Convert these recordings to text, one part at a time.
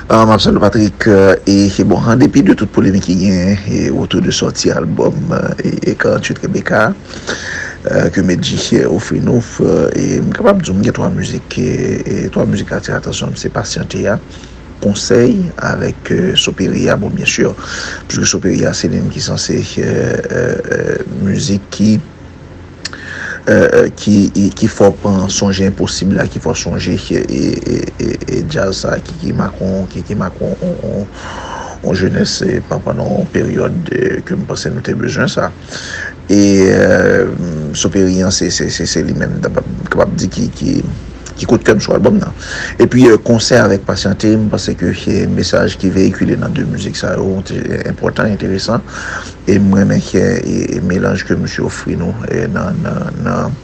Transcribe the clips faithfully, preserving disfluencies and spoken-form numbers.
Ah, m ap salye Patrick, euh, e, e bon, an depi de tout polemik ki genyen e otou de sòti albòm, euh, e, e karanntuit Rebecca, euh, ke Medjy, euh, ofri nou, euh, e m kapab di w m gen twa mizik, e, e twa mizik atire atansyon m, se Pasyante a, Konsèy avèk, euh, Soperia, bon, byen si, piske Soperia se li menm ki sanse, euh, euh, euh, mizik ki euh, ki, ki fè w pran sonje enposib la, ki fè w sonje e, e, e, e djaz sa ki, ki make on, ki, ki make on, on, on, on jenès e, pandan yon peryòd e, ke m panse nou te bezwen sa. E euh, Soperi an, se, se, se, se li menm, m kapab di ki, ki, ki kout kè m sou albòm nan. Epi euh, Konsèy avèk Pasyante, m panse ke se mesaj ki veyikile nan de mizik sa yo, te enpòtan, enteresan. E m renmen ke e, e melanj ke misye ofri nou e, nan, nan, nan,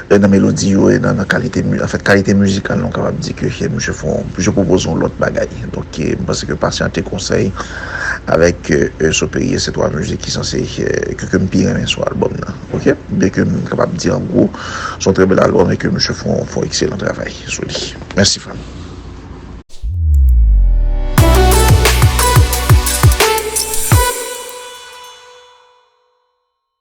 e, nan melodi yo e nan, nan kalite, mi- anfèt, kalite mizikal, nou kapab di ke e, misye fè yon- misye pwopoze yon lòt bagay. Donk, e, m panse ke Pasyante, Konsèy avèk e, e, Soperi, se twa mizik ki sanse e, ke, ke m pi renmen sou albòm nan. Oke? Byen ke m kapab di an gwo, se yon trè bèl albòm e ke misye fè yon- fè yon ekselan travay sou li. Mèsi, frè m.